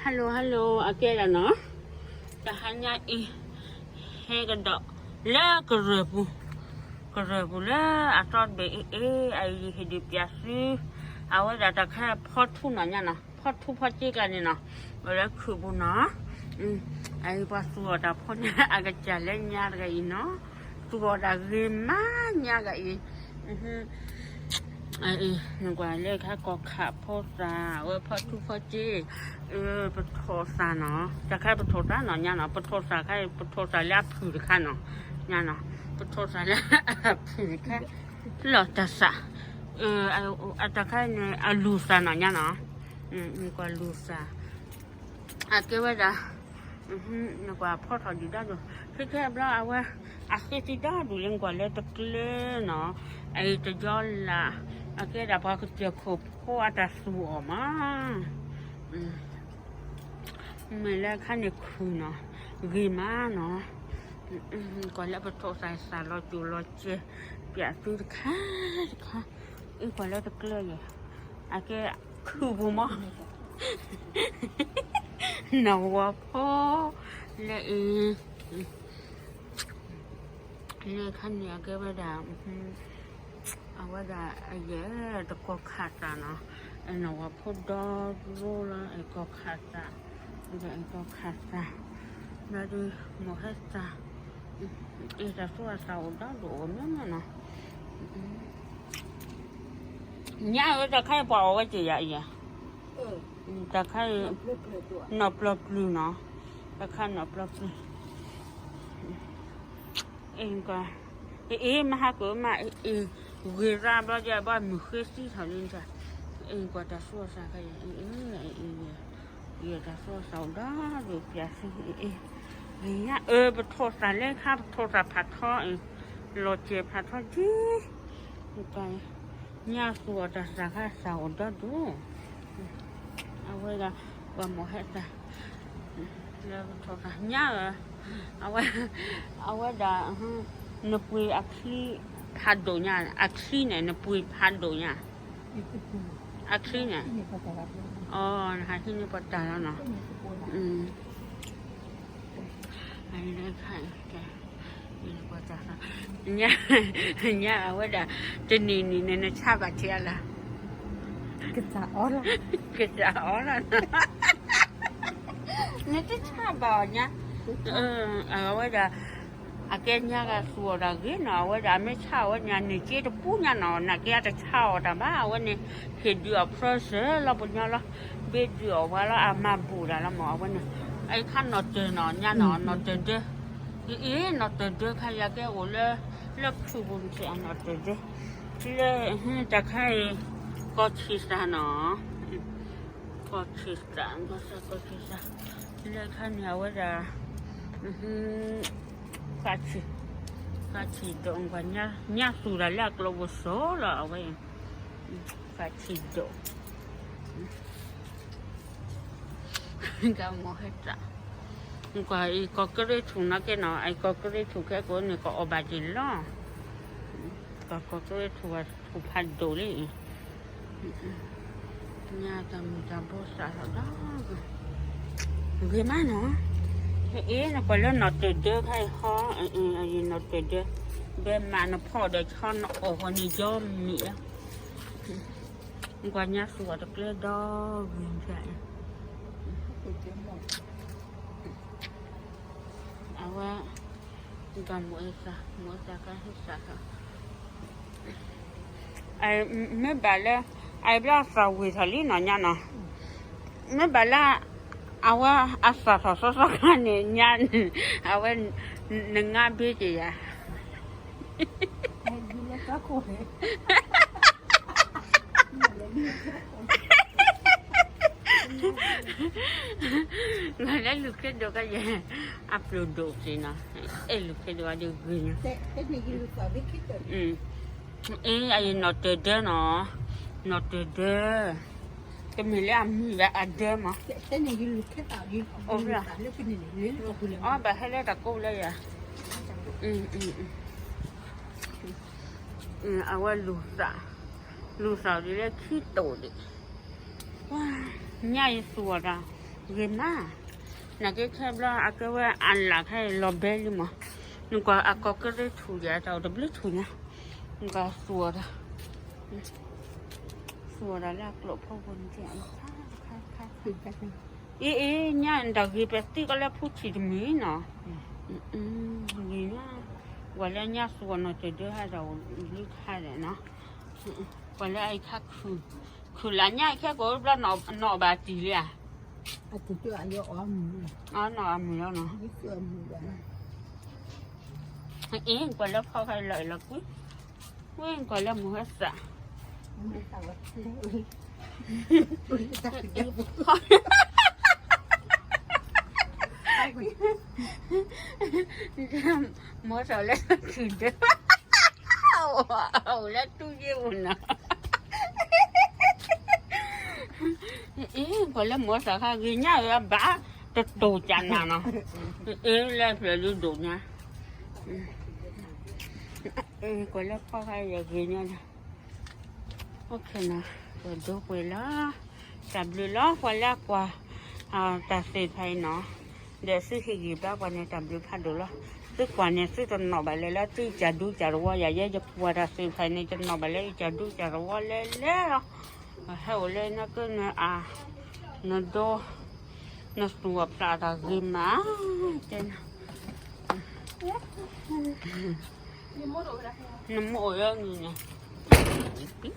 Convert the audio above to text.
Hello hello အကဲဒၣ်နီၤ, တဟါညါအံၤ ဟဲကဒီးလၢကရၢၢ်ပူၤ, ကရၢၢ်ပူၤလၢအသီတဘ့ၣ်အံၤ အအံၤဟ့ၣ်ဒုးပျးသု အဝဲဒၣ်တၢ်ခါဖီထူနီၤညါနီၤ, ဖီထူဖီစ့ကျါန့ၣ်နီၤ, အလၢခုးပူၤနီၤ, အအံၤပှၤသူၣ်အီၣ်တၢ်ဖီန့ၣ် အကစၢ်လၢညါတဂၤအံၤနီၤ, သူၣ်အီၣ်တၢ်ဂ့ၤမးညါတဂၤအံၤ နကွၢ်လၢခါကီၢ်ခးဖိသၣ် အဝဲဖီထူဖီစ့, ပထိၣ်သၣ်နီၤ, တၢ်ခါပထိၣ်သၣ်နီၤညါနီၤ, ပထိၣ်သၣ်ခါ ပထိၣ်သၣ်လၢအဖုၣ်တခါနီၤ, ညါနီၤ, ပထိၣ်သၣ်လၢအဖုၣ်တခါ, လီၤတၢ်သၣ်, အတၢ်ခါန့ၣ် အလူၤသၣ်နီၤညါနီၤ, နကွၢ်လူၤသၣ် အကဲဝဲဒၣ် နကွၢ်ဖီထီၣ်ဒုၣ်ဒါဒိၣ် ခဲခဲအဘျီအဝဲ အဃ့သံဒါဒိၣ်လၢနကွၢ်လၢတကျၢၤနီၤ, အအံၤတယီလၢ်, အကဲဒၣ်ပှၤကစၢၢ်ခိၣ်ဖိအတၢ်သူၣ်အီၣ်မး, မ့ၢ်လၢခါန့ၣ်ခုၣ်နီၤ, ဂ့ၤမးနီၤ, ကွၢ်လၢပထိၣ်သၣ်သၣ်လီၤစိၤလီၤစဲၤ, ပျးသုတခါတခါ, အကွၢ်လၢတကျၢၤယဲၢ်, အကဲခုၣ်ပူၤမး နီၢ်ဝီဖိ လၢအံၤ လၢခါန့ၣ် အကဲဝဲဒၣ် အဝဲဒၣ်အယဲၢ်တကီၢ်ခးသၣ်နီၤ, နီၢ်ဝီဖိဒီရိလီၤ အကီၢ်ခးသၣ်, ဒီးအကီၢ်ခးသၣ်, ဘျီဒုး မိၢ်ဟဲသၣ်, အတၢ်သူၣ်အသၣ်အိၣ်ဒီဒိၣ်အိၣ်မးနီၤ, ညါအၢ တၢ်ခါအံၤပှၤအီၣ်ဝဲက့ၤယၤအံၤ, တၢ်ခါအံၤ နီၢ်ပျီပျုၢ်နီၤ, တၢ်ခါနီၢ်ပျီပျုၢ်, အ့ၣ် မဟါကမး အ့ၣ် ဂ့ၤရၣ်ဘျီဒ်ဘၣ်မုၢ်ဃ့သံထီၣ်လံ, အ့ၣ် ကွၢ်တၢ်သူၣ်အသၣ်ခါအံၤ, ယတၢ်သူၣ်အသၣ်အိၣ်ဒီဒိၣ်ပျးသံ, အ့ၣ် ဂ့ၤညါအၢ ပထိၣ်သၣ်လၢခါ ပထိၣ်သၣ်ဖးထီအံၤ, လီၤစဲၤဖးထီက့ၤ ညါသူၣ်အီၣ်တၢ်သၣ်ခါသၣ်အိၣ်ဒီဒိၣ်, အဝဲဒၣ် ပှၤမိၢ်ဟဲသၣ် လၢပထိၣ်သၣ်ညါဧၢ, အဝဲ အဝဲဒၣ် နပှ့ၤအချံဖးဒိၣ်ညါ, အချံန့ၣ် နပှ့ၤဖးဒိၣ်ညါ, အချံန့ၣ်, အ နဟးဟံးန့ၢ်ပှၤတၢ်လီၤနီၤ, ညါ ညါအဝဲဒၣ် တနံၤနံၤန့ၣ် နဆါဘၣ်ထံအလၢ်, ကစၢ်အီလီၤ, နတဆါဘၣ်အီၤညါ, အဝဲဒၣ် အကဲညါဂၤသူၣ်အီၣ်တၢ်ဂ့ၤနီၤ, အဝဲဒၣ်အမ့ၢ်ဆါအီၣ်ဝဲန့ၣ် အန့ၢ်က့တပူၤညါနီၤ, နာ်က့အတဆါအီၣ်တၢ်ဘၣ်, အဝဲန့ၣ် ဟ့ၣ်ဒုးအီၣ်ဖြၢစၢၤလီၤပညီလီၤ, ဘ့ဒုးအီၣ်ဝဲလီၤ အမၤဘူၣ်တၢ်လီၤမး အဝဲန့ၣ်, အအံၤခါနီၢ်တၢၤနီၤ ညါနီၤ နီၢ်တၢၤဒၢ, အ့ၣ် နီၢ်တၢၤဒၢခါယၤကဲအိၣ်လၢ လၢခုးပူၤန့ၣ် အနီၢ်တၢၤဒၢ, လၢ တၢ်ခါအံၤ ကီၢ်ဆံးသၣ်နီၤ ကီၢ်ဆံးသၣ် ကီၢ်ဆံးသၣ်, လၢခါန့ၣ် အဝဲဒၣ် ဃၣ်ဆံး, ဃၣ်ဆံးဒိၣ် ကွၢ်ညါသူၣ်တၢ်လၢအကျိၤပူၤစိၤလီၤ အဝဲ ဃၣ်ဆံးဒိၣ်, ကမိၢ်ဟဲသၣ်, ကွၢ်အံၤကီၢ်ကရ့ထူၣ်နီၢ်ကဲနီၤ, အံၤကီၢ်ကရ့ထူၣ်ခဲကိးန့ၣ် ကအီၣ်ဘၣ်ဒံးလီၤ, ကီၢ်ကရ့ထူၣ်ဝဲထူၣ်ဖးဒိၣ်လံ, ညါတၢ်မုၢ်တၢ်ဘိသၣ်ထီၣ်ဒီး ဂ့ၤမးနီၤ, အ့ၣ် နကွၢ်လၢနီၢ်တၢၤဒၢခါအံၤဟီ, အံၤနီၢ်တၢၤဒၢ, ဘဲမးနဖီၣ်ဒီးဆီနအီၣ်ဃီန့ၣ်ယီမံၤလီၤ, ကွၢ်ညါသူၣ်အီၣ်တကျဲဒီဂ့ၤန့ၣ်, အဝဲ ကမိၢ်အသၣ် မိၢ်အသၣ်ကဟဲသၣ်, မ့ၢ်ဘၣ်လၢ အဘျီအသၣ်ဝံၤထီၣ်လံနီၤညါနီၤ, မ့ၢ်ဘၣ်လၢ အဝဲအသၣ်ထီၣ်စီစီခါန့ၣ် ညါန့ၣ် အဝဲ နငါဘ့က့ၤယၤ လၢလူၤခ့ဒိၣ်ကယဲၢ် အပျိၢ်ဒိၣ်က့ၤနီၤ, အဲၣ်လူၤခ့ဒိၣ်အဒုးဂ့ၤညါ, အ့ၣ်အယနီၢ်တၢၤဒၢနီၤ, နီၢ်တၢၤဒၢ, တမ့ၢ်လၢအမံၤဘၣ်အဒၢမး, အီၣ်ဘၣ်ဟဲလၢတၢ်ကိးလၢယၤ, အဝဲလူၤသၣ်, လူၤသၣ်ဒ်လၢခံတိာ်ဒံး, ညါအံၤသူၣ်အီၤတၢ်, ဂ့ၤမး, နကဲခဲဘျီအကဲဝဲအလၢ်ခဲအံၤလီၤဘဲလံမး, နကွၢ်အကိးကရ့ထူၣ်ယၤတၢ်အိၣ်တဘျုးထူၣ်ညါ, နကွၢ်သူၣ်အီၤဒီး, သူၣ်အီၤဒီးလၢအကျိာ်ဖိပူၤန့ၣ်, အ့ အ့ ညါနတၢ်ဂ့ၤပသံကီးလၢဖူထံၣ်တမံၤနီၤ, ဂ့ၤညါ, ကွၢ်လၢညါသူၣ်အီၤနီၤ တဒၢဟဲဒီးအိၣ်လၢခါဒီးနီၤ, ကွၢ်လၢအံၤခါခုၣ် ခုၣ်လၢညါခဲကိးဘျီနီၢ်ဘၣ်တံၢ်လံဧါ, အနီၢ်အမုၢ်လီၤနီၤ, အ့ ကွၢ်လၢဖီၣ်ခါလီၤအလီၤကွံ, ဝဲကွၢ်လၢမုၢ်ဟဲသး, မီၤသးလၢခုၣ်ဒၢ အိၣ်လၢတူၢ်ယ့ၢ်ပူၤနီၤ, အ့ ကွၢ်လၢမီၤသးခါဂ့ၤညါအဘၣ်, တတိၢ်ကနၤနီၤ, အ့ လၢဖျၢၣ်လၢဒိၣ်ညါ, ကွၢ်လၢဖီၣ်ခါယဂ့ၤညါလီၤ, အိၣ်ခ့နီၤ, ပဒိပှဲၤလီၤ, တၢ်ဘျုးလီၤ ပှၤလၢအကွၢ် တၢ်သ့ၣ်တဖၣ်အံၤနီၤ, ဒီးသုဟ့ၣ်ဂံၢ်ဘါပှၤန့ၣ် တၢ်ဘျုးဖးဒိၣ်လီၤ, သုကွၢ်န့ၣ် သုတနီၣ်ဘၣ်လဲၣ်လၢသုကၢ်ဒူကၢ်သဝီယၤ, ယဲယကွၢ်တၢ်သ့ၣ်တဖၣ်န့ၣ် ယတနီၣ်ဘၣ်လၢယကၢ်ဒူကၢ်သဝီလဲၣ်လဲၣ်လီၤ, ဟဲအိၣ်လၢနကနၢအ နဒိ နသူၣ်အဖျးတၢ်ဂ့ၤမး, တဲနၤ, နမိၢ်အိၣ်လၢနုၤန့ၣ်, ပံ